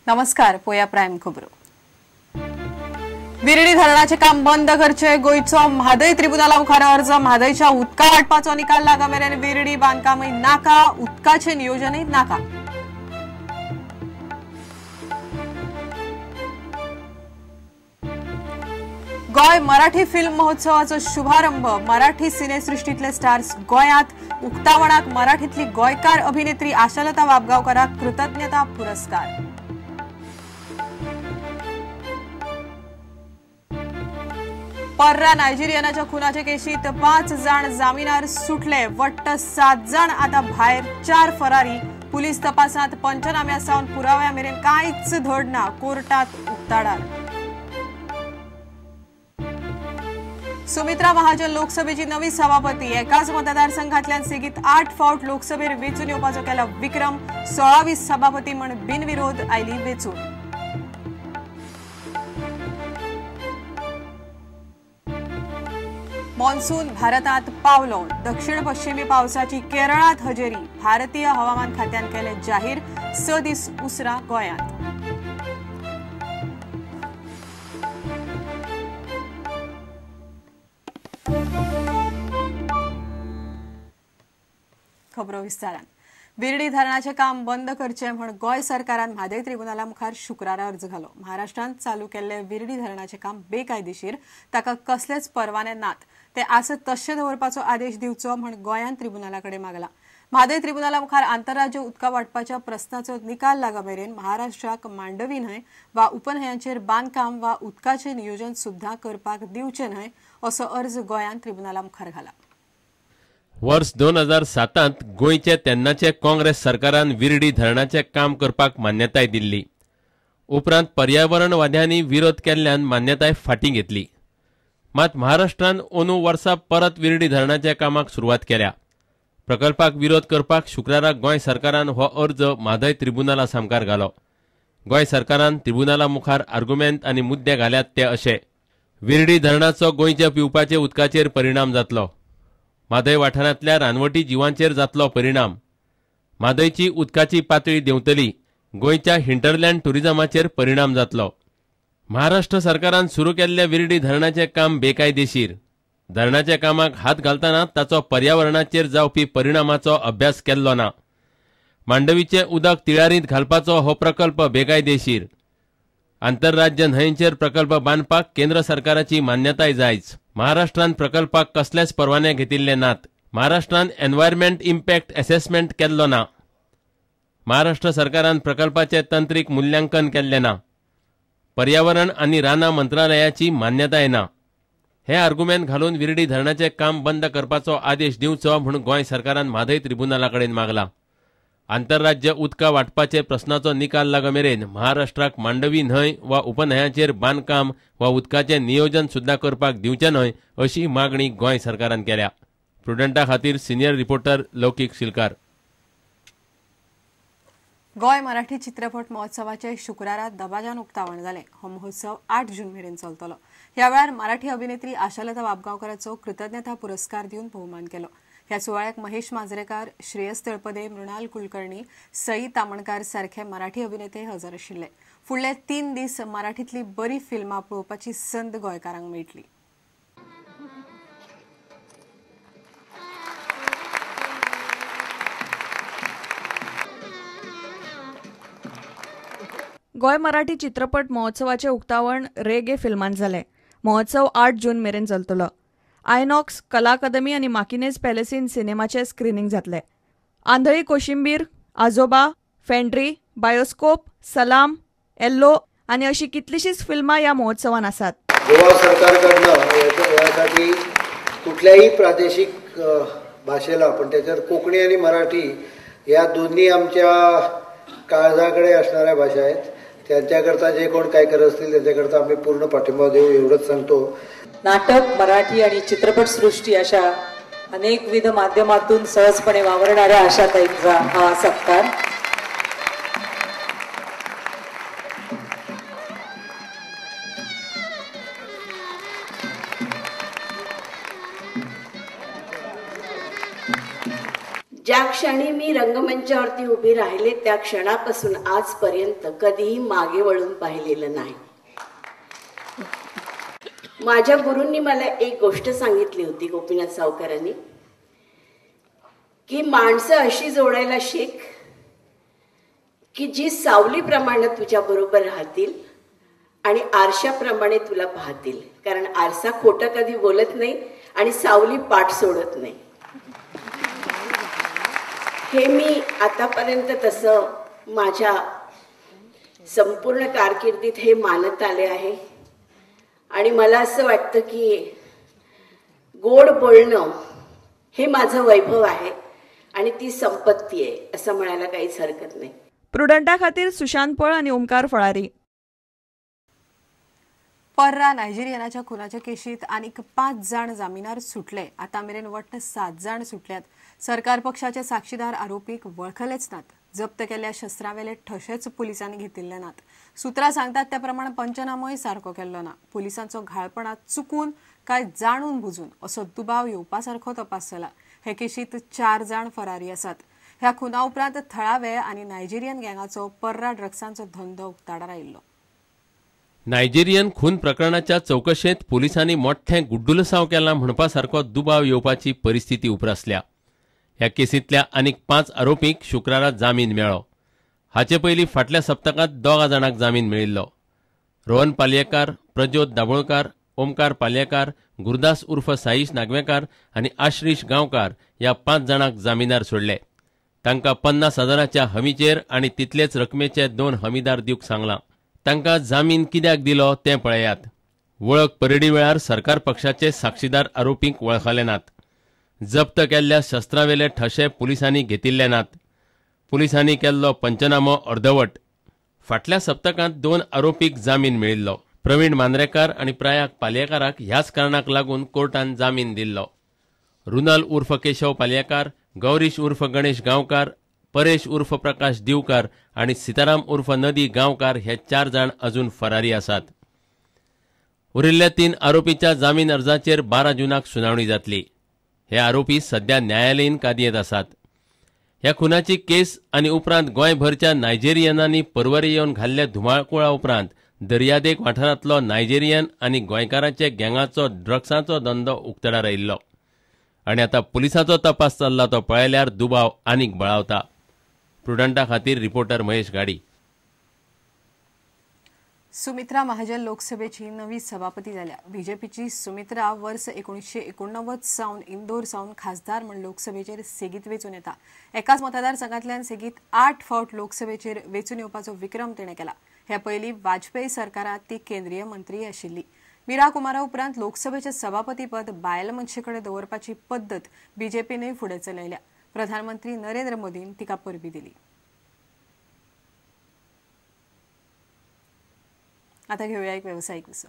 नमस्कार, पोया प्रायम खबरो. विर्डी धरणाचे काम बंद करचे गोंयचो म्हादय त्रिबुनाला मुखार अर्ज. म्हादयच्या उदका वाटपाचो निकाल लागा मेरेन विर्डी बांदकामय नाका, उदकाचे नियोजनय नाका. गोंय मराठी फिल्म महोत्सवाचो शुभारंभ. मराठी सिनेसृष्टीतले स्टार्स गोंयांत. उक्तावणाक मराठीतली गोंयकार अभिनेत्री आशालता वाबगांवकाराक कृतज्ञता पुरस्कार. पर्रा नायजेरियनाच्या खुनाचे केशीत 5 जाण जामिनार सुटले. वट्ट 7 जाण आता भायर, 4 फरारी. पुलीस तपासात पंचनाम्या सावन पुराव्या मेरेन कांयच धड ना. कोर्टात उक्ताडार. सुमित्रा महाजन लोकसभेची नवी सभापती. एकाच मतदारसंघातल्यान सेगीत 8 फावट लोकसभेर वेंचून येवपाचो केला विक्रम. 16वी सभापती म्हण बिनविरोध आयली वेंचून. मॉन्सून भारतात पावलो. दक्षिण पश्चिमी पावसाची केरळात हजेरी. भारतीय हवामान खात्यान केले जाहीर. 6 दीस उसरा गोंयांत. खबरो विस्तारान. विर्डी धरणाचे काम बंद करचे म्हण गोंय सरकारान म्हादय त्रिबुनाला मुखार शुक्रारा अर्ज घालो. महाराष्ट्रांत चालू केल्ले विर्डी धरणाचे काम बेकायदेशीर, ताका कसलेच परवाने नात, ते आसत तशें दवरपाचो आदेश दिवचो म्हण गोंयान त्रिबुनाला कडेन मागला. म्हादय त्रिबुनाला मुखार आंतरराज्य उदका वाटपाच्या प्रस्नाचो निकाल लागा मेरेन महाराष्ट्राक मांडवी न्हंय वा उपन्हंयांचेर बांदकाम वा उदकाचें नियोजन सुद्दां करपाक दिवचें न्हय असो अर्ज गोंयान त्रिबुनाला मुखार घाला. वर्स 2007 गोंयचे तेन्नाचे काँग्रेस सरकारान विर्डी धरणाचें काम करपाक मान्यताय दिल्ली. उपरांत पर्यावरणवाद्यांनी विरोध केल्ल्यान मान्यताय फाटीं घेतली. मात महाराष्ट्रान अंदू वर्सा परत विर्डी धरणाच्या कामाक सुरवात केल्या. प्रकल्पाक विरोध करपाक शुक्रारा गोंय सरकारान हो अर्ज म्हादय त्रिबुनाला सामकार घालो. गोंय सरकारान त्रिबुनाला मुखार आर्गुमेंत आनी मुद्दे घाल्यात ते अशे: विर्डी धरणाचो गोंयच्या पिवपाचे उदकाचेर परिणाम जातलो, म्हादय वाठारांतल्या रानवटी जिवांचेर जातलो परिणाम, म्हादयची उदकाची पातळी देंवतली, गोंयच्या हिंटरलँड टुरिझमाचेर परिणाम जातलो. महाराष्ट्र सरकारान सुरू केल्ल्या विर्डी धरणाचें काम बेकायदेशीर. धरणाच्या कामाक हात घालतना ताचो पर्यावरणाचेर जावपी परिणामाचो अभ्यास केल्लो ना. मांडवीचें उदक तिळारींत घालपाचो हो प्रकल्प बेकायदेशीर. आंतरराज्य न्हंयचेर प्रकल्प बांदपाक केंद्र सरकाराची मान्यताय जायच. महाराष्ट्रान प्रकल्पाक कसलेच परवाने घेतिल्ले नात. महाराष्ट्रान एन्वायरमेंट इम्पॅक्ट एसेसमेंट केल्लो ना. महाराष्ट्र सरकारान प्रकल्पाचें तंत्रीक मूल्यांकन केल्लें ना. पर्यावरण आनी रानां मंत्रालयाची मान्यताय ना. हे आर्गुमेंत घालून विर्डी धरणाचें काम बंद करपाचो आदेश दिवचो म्हूण गोंय सरकारान म्हादय त्रिबुनाला कडेन मागला. आंतरराज्य उदका वाटपाचे प्रस्नाचो निकाल लागा मेरेन महाराष्ट्राक मांडवी न्हंय वा उपन्हंयांचेर बांदकाम वा उदकाचें नियोजन सुद्दां करपाक दिवचें न्हय अशी मागणी गोंय सरकारान केल्या. प्रुडंटा खातीर सिनियर रिपोर्टर लौकीक शिलकार. गोंय मराठी चित्रपट महोत्सवाचे शुक्रारा दबाज्यान उक्तावण जालें. हो महोत्सव 8 जून मेरेन चलतलो. ह्या वेळार मराठी अभिनेत्री आशालता वाबगांवकाराचो कृतज्ञता पुरस्कार दिवन भोवमान केलो. ह्या सुवाळ्याक महेश मांजरेकार, श्रेयस तळपदे, मृणाल कुलकर्णी, सई तामणकार सारखे मराठी अभिनेते हजर आशिल्ले. फुडले 3 दीस मराठीतली बरी फिल्मां पळोवपाची संद गोंयकारांक मेळटली. गोंय मराठी चित्रपट महोत्सवाचे उक्तावण रेगे फिल्मान जालें. महोत्सव 8 जून मेरेन चलतलो. आयनॉक्स, कला अकादमी आनी माकिनेज पॅलेसीन सिनेमाचे स्क्रिनींग जातले. आंधळी कोशिंबीर, आजोबा, फॅन्ड्री, बायोस्कोप, सलाम, येल्लो आनी अशी कितलीशीच फिल्मां ह्या महोत्सवान आसात. गोवा सरकारकडनं यासाठी कुठल्याही प्रादेशिक भाषेला, पण त्याच्यात कोकणी आणि मराठी या दोन्ही आमच्या काळजाकडे असणाऱ्या भाषा आहेत, त्यांच्याकरता जे कोण काय करत असतील त्यांच्याकरता आम्ही पूर्ण पाठिंबा देऊ एवढंच सांगतो. नाटक, मराठी आणि चित्रपटसृष्टी अशा अनेकविध माध्यमातून सहजपणे वावरणाऱ्या आशाताईंचा हा सत्कार. ज्या ज्या क्षणी मी रंगमंचावरती उभी राहिले त्या क्षणापासून आजपर्यंत कधीही मागे वळून पाहिलेलं नाही. माझ्या गुरूंनी मला एक गोष्ट सांगितली होती, गोपीनाथ सावकारांनी, की माणसं अशी जोडायला शिक की जी सावलीप्रमाणे तुझ्या बरोबर राहतील आणि आरशाप्रमाणे तुला पाहतील. कारण आरसा खोटं कधी बोलत नाही आणि सावली पाठ सोडत नाही. हे मी आतापर्यंत तसं माझ्या संपूर्ण कारकिर्दीत हे मानत आले आहे. आणि मला असं वाटतं की गोड बोलणं हे माझं वैभव आहे आणि ती संपत्ती आहे असं म्हणायला काहीच हरकत नाही. प्रुडंटा खातीर सुशांत पळ आणि ओमकार फळारी. पर्रा नायजेरियनाच्या खुनाच्या केशीत आनीक 5 जाण जामिनार सुटले. आता मेरेन वट्ट 7 जाण सुटल्यात. सरकार पक्षाचे साक्षीदार आरोपीक वळखलेच नात. जप्त केल्ल्या शस्त्रावेले ठशेच पुलिसांनी घेतिल्ले नात. सूत्रां सांगतात त्या प्रमाण पंचनामोय सारको केल्लो ना. पुलिसांचो घाळपणा चुकून काय जाणून बुजून असो दुबाव येवपा सारको तपास जाला. हे केशीत 4 जाण फरारी आसात. ह्या खुना उपरांत थळावे आनी नायजेरियन गँगाचो पर्रा ड्रग्सांचो धंदो उक्ताडार आयिल्लो. नायजेरियन खून प्रकरणाच्या चौकशेंत पुलिसांनी मोठें गुड्डुलसांव केलां म्हणपा सारको दुबाव येवपाची परिस्थिती उप्रासल्या. ह्या केसींतल्या आनीक 5 आरोपींक शुक्रारा जामीन मेळ्ळो. हाचे पयलीं फाटल्या सप्तकांत 2 जाणांक जामीन मेळिल्लो. रोहन पालयेकार, प्रज्योत दाभोळकार, ओमकार पालयेकार, गुरदास उर्फ साईश नागवेकार आनी आश्रीश गांवकार ह्या 5 जाणांक जामिनार सोडले. तांकां 50,000च्या हमीचेर आनी तितलेच रकमेचे 2 हमीदार दिवंक सांगलां. तांकां जामीन कित्याक दिलो तें पळयात. वळख परेडी वेळार सरकार पक्षाचे साक्षीदार आरोपींक वळखले नात. जप्त केल्ल्या शस्त्रावेले ठशे पुलिसांनी घेतिल्ले नात. पुलिसांनी केल्लो पंचनामो अर्दवट. फाटल्या सप्तकांत 2 आरोपीक जामीन मेळिल्लो. प्रवीण मांद्रेकार आनी प्रयाग पालयेकाराक ह्याच कारणाक लागून कोर्टान जामीन दिल्लो. रुनल उर्फ केशव पालयेकार, गौरीश उर्फ गणेश गांवकार, परेश उर्फ प्रकाश दिवकार आनी सीताराम उर्फ नदी गांवकार हे 4 जाण अजून फरारी आसात. उरिल्ल्या 3 आरोपीच्या जामीन अर्जाचेर 12 जूनाक सुनावणी जातली. हे आरोपी सध्या न्यायालयीन कादयेंत आसात. ह्या खुनाची केस आनी उपरांत गोंयभरच्या नायजेरियनांनी परवरी येवन घाल्ल्या धुमाळकुळा उपरांत दर्यादेग वाठारांतलो नायजेरियन आनी गोंयकारांचे गँगाचो ड्रग्सांचो धंदो उक्तडार आयिल्लो आनी आतां पुलिसांचो तपास चल्ला तो पळयल्यार दुबाव आनीक बळावता. प्रुडंटा खातीर रिपोर्टर महेश गाडी. सुमित्रा महाजन लोकसभेची नवी सभापती जाल्या. बीजेपीची सुमित्रा वर्स 1989 सावन इंदोर सावन खासदार म्हण लोकसभेचेर सेगीत वेंचून येता. एकाच मतदारसंघांतल्यान सेगीत 8 फावट लोकसभेचेर वेंचून येवपाचो विक्रम तिणें केला. हे पयलीं वाजपेयी सरकारांत ती केंद्रीय मंत्री आशिल्ली. मीरा कुमारा उपरांत लोकसभेचें सभापतीपद बायल मनशे कडेन दवरपाची पद्दत बीजेपीनय फुडें चलयल्या. प्रधानमंत्री नरेंद्र मोदीन तिका परबी दिली. आता घेऊया एक व्यावसायिक विसव.